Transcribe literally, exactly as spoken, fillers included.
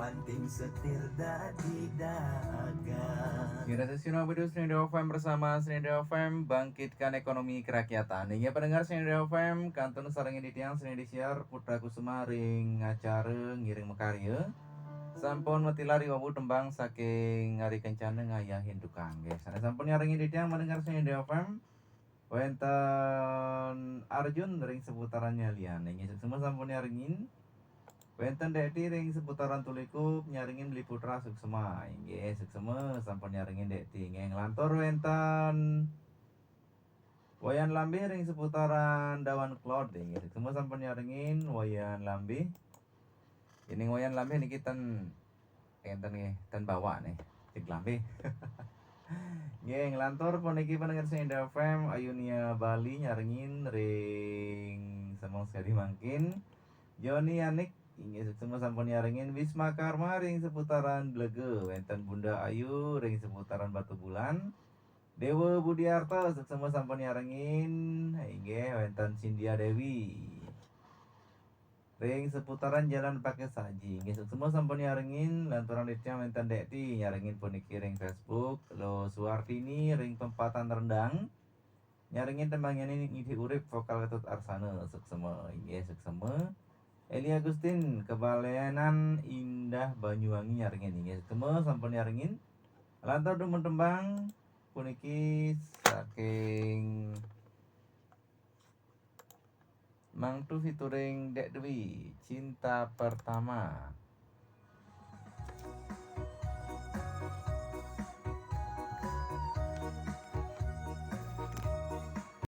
Panting setir dadi dagang. Kira sesino video Senida F M bersama Senida F M, bangkitkan ekonomi kerakyatan. Inggih pendengar Senida F M, kantun sarengin titiang Senida Siar Putra Kusuma ring acara ngiring makarya. Sampun matilar i wau tembang saking Ari Kencana Ngayahin Tukang. Nggih, sane sampun nyarengin titiang pendengar Senida F M. Wenten Arjun ring seputaran Nyalian. Inggih, suksma sampun nyarengin. Wenten Dekti ring seputaran Tulikup, nyarengin Beli Putra, suksma. Inggih, suksma sampun nyarengin Dekti. Inggih, nglantur wenten Wayan Lambih ring seputaran Dawan Klod. Inggih, suksma sampun nyarengin Wayan Lambih. Yening Wayan Lambih niki ten enten nggih, ten bawa nih, cek Lambih. Nggih, nglantur puniki pendengar Senida F M, Ayunia Bali nyarengin ring semeng sekadi mangkin. Joni Yanik, inggih, suksma sampun nyarengin. Wisma Karma ring seputaran Blega, wenten Bunda Ayu ring seputaran Batubulan. Dewa Budiarta, suksma sampun nyarengin. Inggih, wenten Cynthia Dewi ring seputaran Jalan Pakai Saji. Inggih, suksma sampun nyarengin, lanturang titiang wenten Dekti nyarengin puniki ring Facebook, Lo Suartini ring Pempatan Rendang. Nyarengin tembangnyané Ngidih Urip, vokal Ketut Arsana, suksma. Inggih, suksma. Eli Agustin, Kebalenan Indah Banyuwangi nyarengin. Inggih, suksma sampun nyarengin. Lantur dumun tembang puniki saking Mangtu featuring Dek Dwi, Cinta Pertama.